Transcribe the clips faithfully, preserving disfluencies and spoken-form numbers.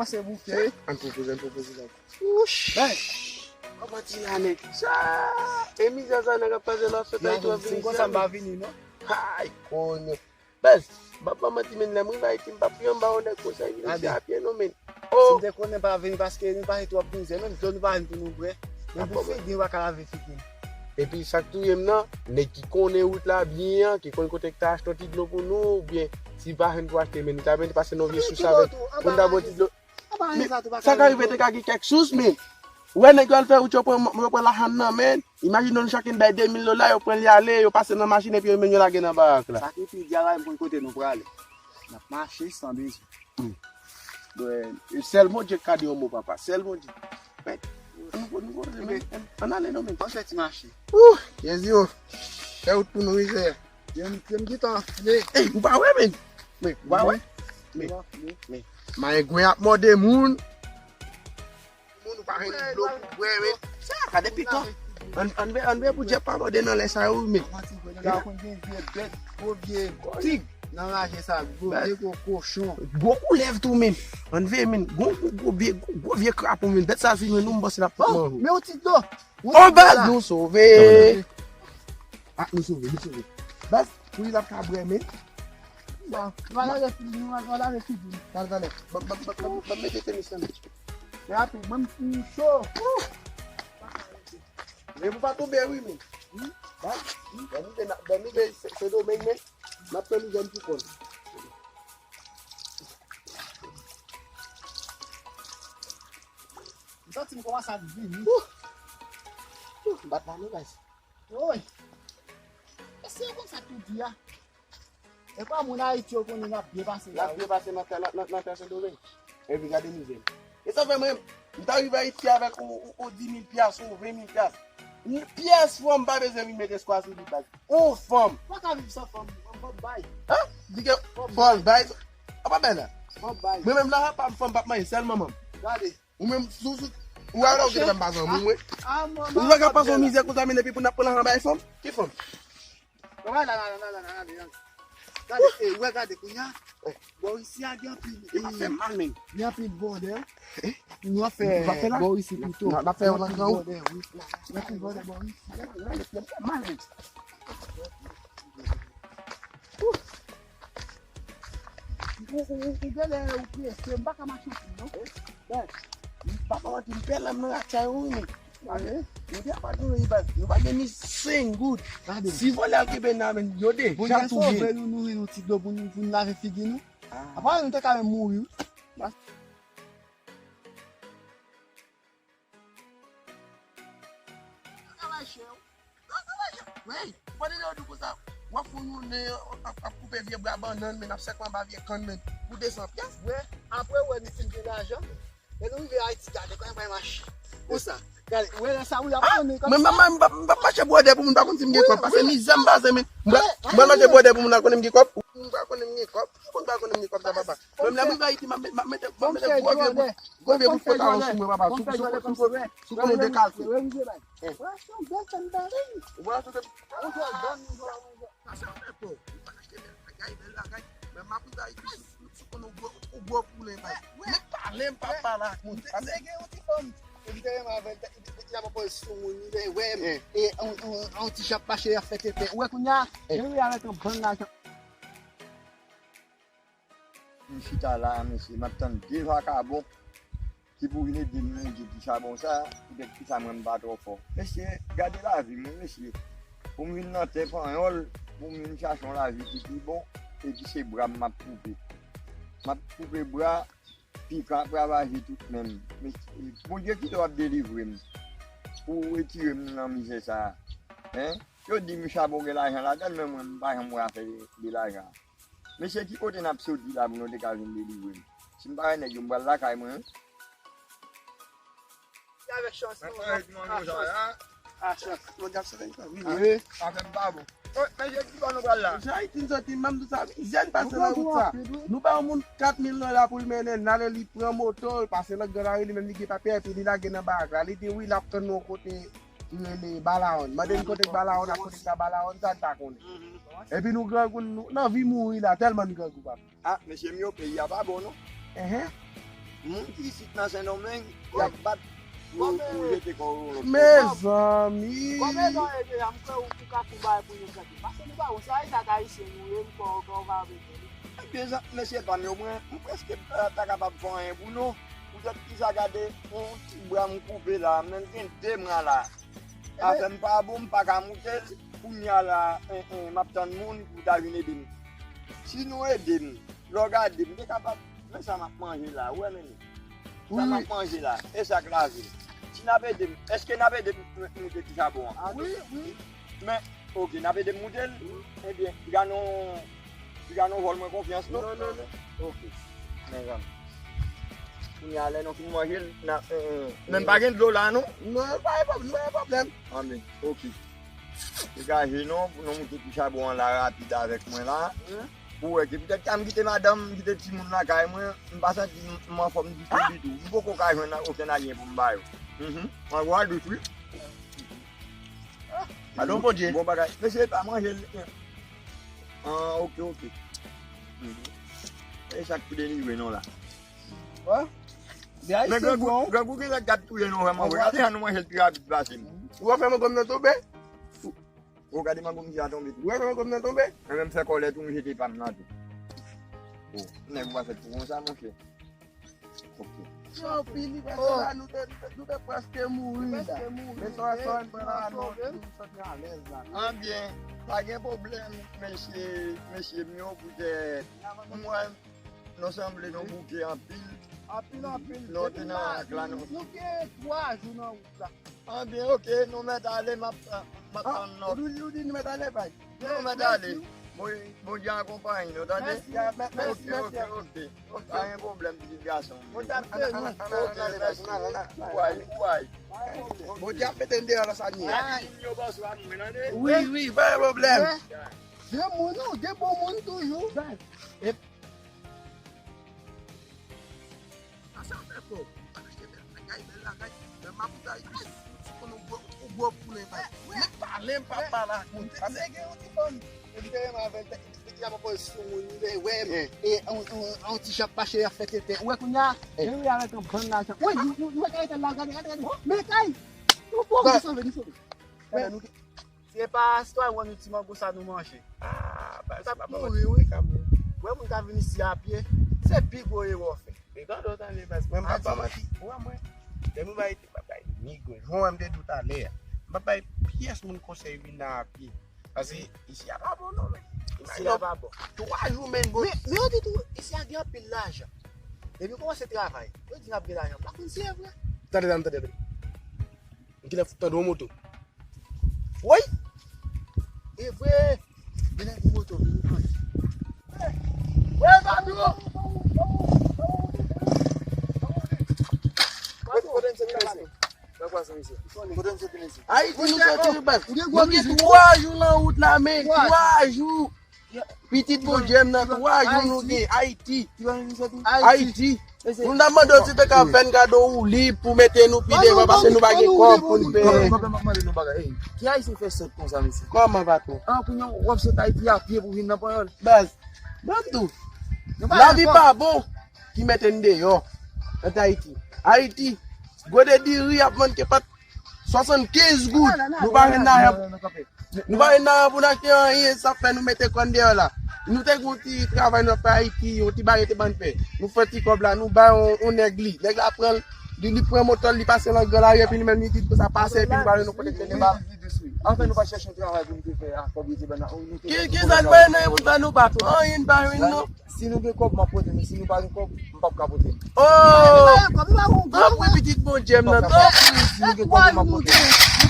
Pase bouke. An pwopoze, an pwopoze la. Wouch. Bay. Kòman ti la nèg? Sa. E mizè sa nèg ap pase lòt sot la. Tou ap vini konsa m pa vini non. Ay, konye. Baz, m pa manti, men lè m rive Ayiti, m p ap pran ba yon nèg konsa, vin isit a pye non, men. Si m te konnen pa vini, paske nou pa gen twòp mizè, menm dlo nou pa jwenn pou nou bwè. Menm pou figi, nou pa ka lave figi n. Epi sa k touye m nan, nèg ki konnen wout la byen an, ki konn kote k ta achte yon ti dlo pou nou, oubyen si pa jwenn pou achte, men nou ta byen pase nan vye sous avèk pou n ta bwè ti dlo. Men sa ka rive te ka gen kèk sous, men. Ou wè nèg yo al fè wout, yo pran, yo pran lajan nan men. Imajine nou chak bay de mil dola, yo pran li ale, yo pase nan machin epi yo mennen yo lage nan barak la. Sa ki pi dyab la, m konn kote nou prale. N ap mache san bezwen. Bon, e sèl Bondye k ka di yon mo, papa. Sèl Bondye. Men, nou, nou, nou, men, ann ale non, men. Ann fè ti mache. Ouh, Jezi o. Fè wout pou nou, mizè. Ey, ou pa wè, men. Men, ou pa wè? Men, men. Mayengwen ap mòde moun. Moun ou pa jwenn dlo pou bwè, men. Sa, gade pikan. Ann, ann veye, ann veye pou Djèf pa mòde nan lè sa yo, men. Gade. Konn gen vye bèt, gwo vye tig nan raje sa, gwo vye gwo kochon. Gwo koulèv tou, men. Ann veye, men. Gwo, gwo, gwo vye, gwo, gwo vye krapo, men. Bèt sa vin, men, nou, m panse l ap manje. Men yon ti dlo. Oh, baz, nou sove. Ah, nou sove, nou sove. Baz, pou li l ap ka bwè, men. Bon, nou va lave figi, nou va lave figi. Talè, talè. Ban, ban, ban, ban, ban mete tenis lan. Rapid, mwen m cho. Men pou pa tonbe, wi, men. Ban, ban, ban, ban, Sendomeng, men. N ap fè nou jwenn pou kòn. M santi m kòmanse ap vini. M bat la non, guys. Woy. E si yo konn sa k tou di a? E pa moun Ayiti yo konnen n ap byen pase la, wi. N ap byen pase nan tè, nan, nan, nan tè Sendomeng. Epi gade mizè m. E sa fè mwen, m ta rive Ayiti avèk yon, yon, yon dis mil pyas, yon ven mil pyas. Yon pyès fanm pa bezwen vin met eskwa sou li, baz. Yon fanm. Ou pa ka viv san fanm, fanm bay. Hein? Di ke fò l bay. Apa bèl la? Fanm bay. Mwen menm la, pa m fanm p ap manje, sèl manman m. Gade. Ou menm, sou, sou, ou alò ou te fè m pa zanmi w, wi. Ou pa ka pase yon mizè konsa, men epi pou n ap pran lajan bay fanm? Ki fanm? Bon, gade, gade, gade, gade. Gade, eh, wè, gade, kounye a, bò isi a gen anpil, eh, gen anpil vòlè. Nou ap fè bò isi pito. N ap fè yon lang wi. Gen anpil vòlè bò isi. Ou, ou, ou, ou genlè ou prese, m pa ka mache anpil, non. Papa, mwen di m pè lè m nan atchay ou, men. Yo te ap adore, yo pa, yo pa gen ni senk goud. Si vòlè al kenbe nan men, yo deja touye. Bondye sove nou, nou jwenn yon ti dlo pou nou, pou nou lave figi nou. Apa nou te ka menm mouri, wi. Travay chè, wi. Travay chè. Wi. Pandan yo di konsa, w ap fè yon nen, ap, ap koupe vye bwa bannann, men ap sèk anba vye kann, men pou de san pyas. Wi. Apre, ou wè nou fin gen lajan. Lè nou rive Ayiti, gade kòman bay mache. Konsa. Gade, ou wè lè sa, wi, ap konnen kòm sa. Mwen, mwen, mwen, m p ap, m p ap mache bwòdè pou moun pa konn si m gen kòb, paske mizè m pase, men. Mwen, mwen mache bwòdè pou moun pa konnen m gen kòb. Moun pa konnen m gen kòb. Moun pa konnen m gen kòb sa, papa. Menm lè m rive Ayiti, m ap, m ap mete, m ap mete gwo vye bout, gwo vye bout pantalon sou mwen, papa. Sou, sou, sou, sou konnen dekalse. Ou wè, se yon bèl fèm bèl. Ou wè, se te. Sa se yon pèpo. Ou pa achte bèl bagay, bèl bagay. Men m ap rive Ayiti, sou, sou, sou konnen yon gwo, yon gwo poulen, bay. Men pale, m pa pale ak moun. Sa se gen yon ti fanm. Li te renmen avè l, li, li, li ap pran sou moun, li te wè m. E, on, on, on ti jan ap mache, ap fè tenten. Ou wè kounye a, li rive avèk yon bann lajan. M chita la a, mesye, m ap tann de vakabon ki pou vin ede m mouri ti chabon sa a, poutèt kisa mwen m pa twò fò. Mesye, gade lavi m, wi, mesye. Pou m vin nan tè panyòl, pou m vin chache yon lavi ki pi bon, epi se bra m m ap koupe. M ap koupe bra, pikan ap ravaje tout men m. Mesye, Bondye kite w ap delivre m, pou w retire m nan mizè sa a. Hein? Yo di m chabon gen lajan ladan l, men mwen, m pa janm wè afè de, de lajan. Mesye, ki kote n ap soti la pou nou te ka vin delivre m? Si m pa wè nèg yo, m pral lakay mwen, wi. Se avèk chans nou, a chans. A chans. Mwen ap sove ankò, wi. Wi. Afè m pa bon. Oh, men je di bon nou pral la. Jan Ayiti n soti, m di sa, jèn pase nan wout sa. Nou ba yon moun kat mil dola pou l mennen n ale, li pran moto l, pase nan gran lari, li menm li gen papye, epi li lage nan barak la. Li di wi, l ap tann nou yon kote ki rele Balawonn. Mande n kote k Balawonn, ak kote k pa Balawonn, sa n pa konnen. Epi nou grangou, nou nan vi mouri la, tèlman n grangou, papa. Ah, mesye m yo, peyi a pa bon, non. Enhen. Moun ki isit nan Sendomeng, y ap bat pou, pou jete kò yo lòt kote. Mezanmi. Kòm e nan ede a, m kwè ou, ou ka tou bay pou yo gade. Paske nou pa wè, se Ayisyen ak Ayisyen nou ye, nou pa, pa, pa avèk yo. Ebyen, zan-, mesye pa m yo, mwen, m prèske pa, pa kapab fè anyen pou nou. Poutèt ki sa, gade, yon ti bra m koupe la, men gen de mwa la. Afè m pa bon, m pa ka moute l. Kounye a la, en, en, m ap tann moun pou ta vin ede m. Si nou ede m, lè w gade, m te kapab, men sa m ap manje la, ou wè, men sa m ap manje la, e sa k lave l. Si n ap ede m, èske n ap ede m moute ti chabon an? Wi, wi. Men, oke, n ap ede m moute l? Ebyen, piga nou, piga nou vòl mwen konfyans, non? Non, non, non. Oke. Men, zanmi. Kounye a, lè nou fin manje l, n a, men pa gen dlo la, non? Non, pa gen pwob-, pa gen pwoblèm. Anben, oke. Degaje non, pou nou moute ti chabon an la rapid avèk mwen la. Pou wè ke poutèt ka m kite madanm, m kite timoun lakay mwen, m pa santi m, m anfòm ditou, ditou. M poko ka jwenn okenn alyen pou m ba yo. Mhm. Mwen gwa dout, wi. Padon, Bondye. Bon bagay. Mesye, pa manje l. Ah, oke, oke. Mhm. E sa k pou delivre nou la. Wè? Men grangou, grangou gen lè k ap touye nou vrèman vre. Gade jan nou manje l pi rapid pase m. Ou wè fè mango m nan tonbe? Ou gade mango misye a tonbe tou. Ou wè fè mango m nan tonbe? Mwen menm fè kòlèt ou m jete pa m nan tou. Oh, nèg ou pa fèt pou konsa, monchè. Ok. Yo, Filipe, se la nou te, nou te prèske mouri la. Men sa, sa, n pran la, nou, nou santi alèz la. Anbyen, pa gen pwoblèm, mesye, mesye m yo, poutèt mwen, nou sanble nou bouke anpil. Anpil, anpil. Nou te nan rak la, nou. Nou gen twa jou nan wout la. Anbyen, oke, nou mèt ale, m ap, m ap tann nou. Ou di, ou di nou mèt ale, bay? Nou mèt ale. Bon, Bondye akonpaye nou, tande? Mèsi, mèsi, mèsi. Oke, oke, oke. Pa gen pwoblèm, pitit gason m. Bondye ap beni nou. Oke, mèsi. Kouway, kouway. Bondye ap mete n deyò nan sa n ye a. Wi, wi, pa gen pwoblèm. De moun, non, de bon moun toujou. Sa sa fè kòb. Mwen achte bèl bagay, bèl bagay. Men makout Ayiti, si w konn yon gwo, yon gwo poulen bay. Mèt pale, m pa pale ak moun. Pase gen yon ti fanm, e m te renmen avè l, li te ap poze sou moun, li te wè m. E yon, yon, yon ti jan ap mache, ap fè tenten. Ou wè kounye a, li rive avèk yon bann lajan. Wi, nou, nou, nou wè kay la, gade, gade, gade. Men kay! Nou bon, li sove, li sove. Gade, nou Se pa sitwayen wè nou ti mango sa nou manje. Ah, baz, nou t ap mouri, wi. Wè moun ka vin isi a pye, se pi gwo erè w fè. E gade w tande, baz, mwen m pa di, ou wè mwen, lè m bay te pa bay ni grenn. Ou wè m te di w talè a. M pa bay pyès moun konsèy vin nan a pye. Paske isi a pa bon non, men. Isi a pa bon. Twa jou, men, bon. Men, men yo di tou, isi a gen anpil lajan. Depi w kòmanse travay, yo di n ap gen lajan. M pa konn si e vre. Tande, tande, tande. M genlè fout tande yon moto. Woy! E vre! Genlè yon moto vini pran. Woy, Fabio! Kote, kote misye vin isit? Sa k pase, mesye? Kote misye vin isit? Ayiti, nou soti baz. Nou gen twa jou nan wout la, men. Twa jou. Pitit Bondye m nan, twa jou nou gen Ayiti. Ayiti. Nou t ap mande w si te ka fè n kado woulib pou mete nou pi devan, paske nou pa gen kòb pou n peye. Ki Ayisyen fè sòt konsa, mesye? Kòman, patwon? An, kounye a w ap sot Ayiti a pye pou vin nan Panyòl. Baz, ban m di w, lavi pa bon ki mete n deyò nan Ayiti. Ayiti, gode diri ap vann ke pat swasannkenz goud. Nou pa jwenn lajan. Nou pa jwenn lajan pou n achte anyen, sa fè nou mete kò n deyò la. Nou te gen yon ti travay nou ap fè Ayiti, yon ti bagay te ban n fè. Nou fè ti kòb la, nou bay yon, yon nèg li. Nèg la pran l, li, li pran moto l, li pase nan gran lari, epi li menm li di l konsa pase, epi nou pa jwenn nou kote l te ba. Anfen, nou pa chèche yon travay pou nou te fè a kòb yo te ban nou. Ki, ki sa n pa jwenn anyen pou n fè nou, patwon? Anyen n pa jwenn non. Si nou gen kòb, m ap pote, men si nou pa gen kòb, m p ap ka pote. Oh! Tanpri, pitit Bondye m nan, tanpri. Si nou gen kòb, m ap pote.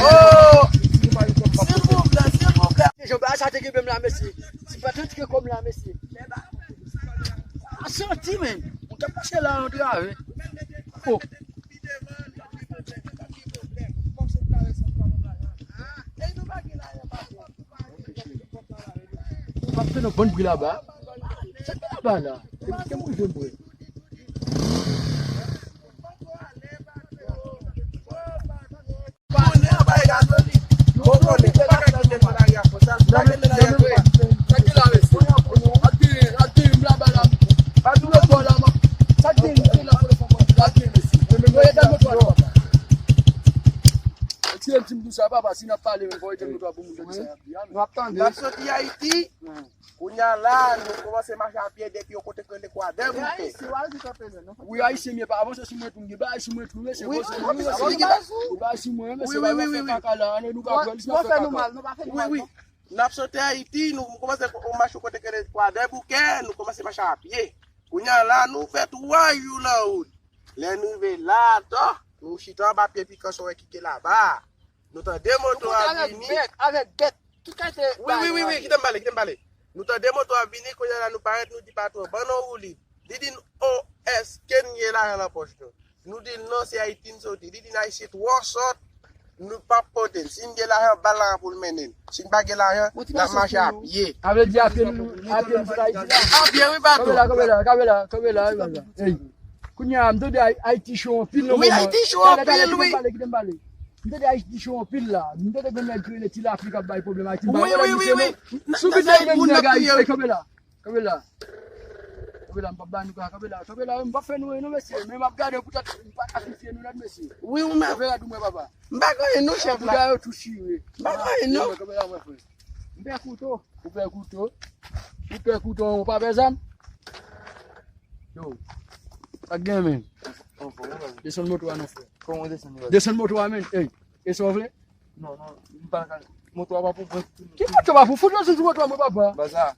Oh! Si nou pa gen kòb, m p ap pote. Silvouplè, silvouplè. Jan bagay sa te kenbe m la, mesye. Si pa te tire kòb la, mesye. A santi, men. Ou te pase la, yon trave. Oh. Ey, nou pa gen lajan, patwon. M ap fè nan bann bri laba. Sa k laba la? Epi ke mwen jwenn bri. Si n ap pale, men fò yo tande nou twò pou moun tande sa y ap di a, men. Nou ap tande. N ap soti Ayiti. Kounye a la, nou kòmanse mache a pye depi yon kote k rele Kwadèboukè. Wi, ayisyen m ye, pa avanse sou mwen tou, m gen bagay sou mwen tou, mesye, poze nou, mesye. Gen bagay sou mwen, mesye, pa fè kaka la, nou ka pran li, n ap fè kaka. Wi, wi. N ap soti Ayiti, nou kòmanse yon mach yon kote k rele Kwadèboukè, nou kòmanse mache a pye. Kounye a la, nou fè twa jou nan wout. Lè nou rive la, atò, nou chita anba pye pikan sa w wè ki te laba a. Nou tande moto a vini. Avèk bèt, avèk bèt, tout kalite bagay. Wi, wi, wi, wi, kite m pale, kite m pale. Nou tande moto a vini, kounye a la nou parèt, nou di patwon, ban nou woulib. Li di n, o, èske n gen lajan nan pòch nou? Nou di l non, se Ayiti n soti. Li di n Ayisyen twò sòt, nou p ap pote l. Si n gen lajan, ba l lajan pou l mennen n. Si n pa gen lajan, n ap mache a pye. Sa vle di a pye nou, a pye nou sot Ayiti la? A pye, wi, patwon. Kanpe la, kanpe la, kanpe la, kanpe la, kanpe la. Ey. Kounye a, m tande Ay-, Ayiti cho anpil nan moman. Wi, Ayiti cho anpil, wi. Kite m pale, kite m pale. M tande Ayiti cho anpil la. M tande gen nèg ki rele Ti Lapli k ap bay pwoblèm Ayiti. Wi, wi, wi, wi. Sou biten gen nèg Ayiti, kanpe la. Kanpe la. Kanpe la, m p ap ba nou ka. Kanpe la, kanpe la, m p ap fè nou anyen non, mesye. Men m ap gade poutèt m pa afisye nou nèt, mesye. Wi, ou menm. Kanpe la, tou mwen, papa. M pa gen anyen non, chèf la. Bouda yo tou chire. M pa gen anyen non. Kanpe la, mwen, frè. M pè kouto. Ou pè kouto. Ou pè kouto, ou pa pè zam. Yo. Pa gen, men. Desann moto a non, frè. Kòman w desann li? Desann moto a, men. Ey. E sa w vle? Non, non, m pa ka. Moto a pa pou mwen. Ki moto pa pou? Fout lòt sou moto a, mwen, papa. Baza.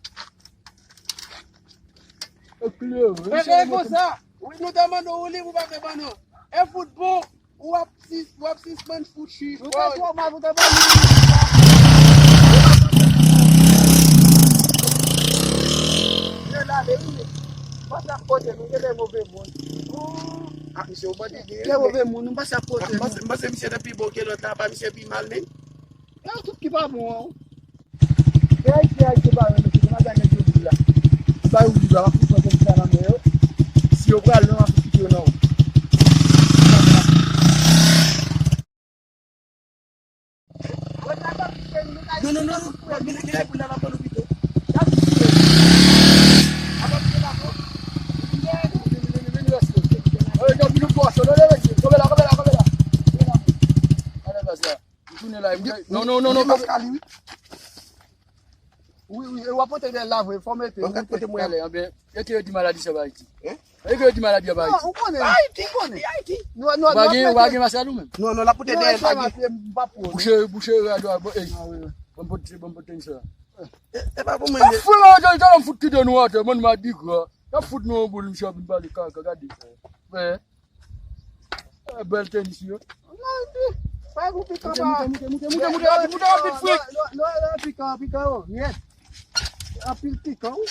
Eklere. Eklere konsa. Wi, nou te mande w woulib, ou pa vle ban nou. E fout bon, w ap sis-, w ap sispann fout chifon. Nou te twò mal, nou te ban nou. Yo lale, wi. Pase ap kote nou, gen de move moun. Oh. Ah, misye, ou bandi gen. Gen move moun, nou pase ap kote nou. M panse, m panse misye te pi bon ke lòt la, pa misye pi mal, men. Yo tout ki pa bon an. Gen Ayisyen, Ayisyen pa renmen, se madanm nèg yo di la. Ba yo di la, w ap fout pran konpisa nan men yo. Si yo pral lwen, w ap fout kite yo nan wout. Non, non, non, non. Gen, gen, gen pou l al anba nou pito. Non, non, non, non. Wi, wi, e w ap pote dèyè l la vre, fò mete. Mete yo di maladi sa ba Ayiti. Hein? E ke yo di maladi a ba Ayiti. Non, ou konnen. Ayiti, ou konnen. Ayiti. Nou, nou, ou pa gen, ou pa gen masyal ou menm? Non, non, la pou te dèyè pa gen. Bouche, bouche, radyo a, bon, ey. Ah, wi, wi. Bon, bon, bon, bon, sa. E, e pa pou mwen. Fou la, yo, yo, yo fout kite nou atè, mwen, m a di gra. Yo fout nou an boul, misye ap vin pale kaka, gade. Wè. E, bèl tenis, yo. Fè pou pikan pa. Moute, moute, moute, moute, moute, moute, rapid, frik. Lò, lò, lò, pikan, pikan, oh, yes. Anpil pikan, wi.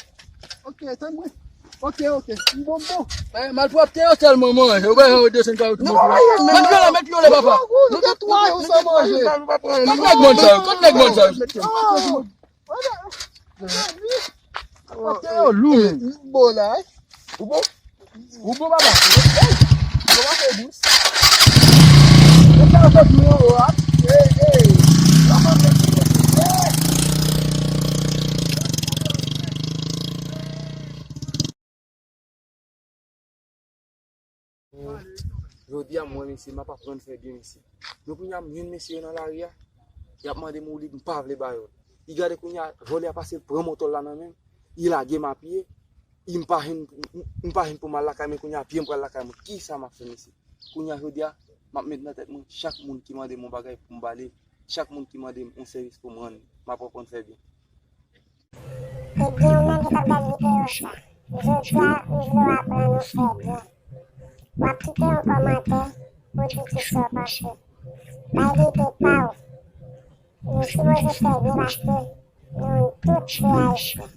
Ok, tann mwen. Ok, ok. M bon, m bon. Eh, malpwòpte yo tèlman manje. Ou wè, yo desann kay yo tou. Met vyole, met vyole, papa. Nou te twa, nou te twa, nou te twa, nou pa pran. Kot nèg mòn sa yo? Kot nèg mòn sa yo? Oh. Pwòpte yo lou, men. M bon la, eh. Ou bon? Ou bon, papa? Ey! Ou bon, papa, dous. Mwen sa sot mwen anwo a. Ey, ey. Papa, mwen sou kote. Ey! Jodi a, mwen, mesye, m ap aprann fè byen, mesye. Men kounye a, m jwenn mesye yo nan lari a, y ap mande m woulib, m pa vle ba yo l. Li gade kounye a, vòlè a pase, l pran moto l la nan men m, li lage m a pye, li m pa jwenn, m, m pa jwenn pou m al lakay mwen, kounye a, pye m pral lakay mwen. Kisa m ap fè, mesye? Kounye a, jodi a, m ap met nan tèt mwen, chak moun ki mande m yon bagay pou m ba li, chak moun ki mande m yon sèvis pou m rann, m ap aprann fè byen. Ebyen, ou menm ki t ap gade videyo sa, jodi a, ou vle w aprann ou fè byen. W ap kite yon kòmantè pou di kisa w panse. Bay lide pa w. Nou sipoze fè byen paske nou tout se Ayisyen.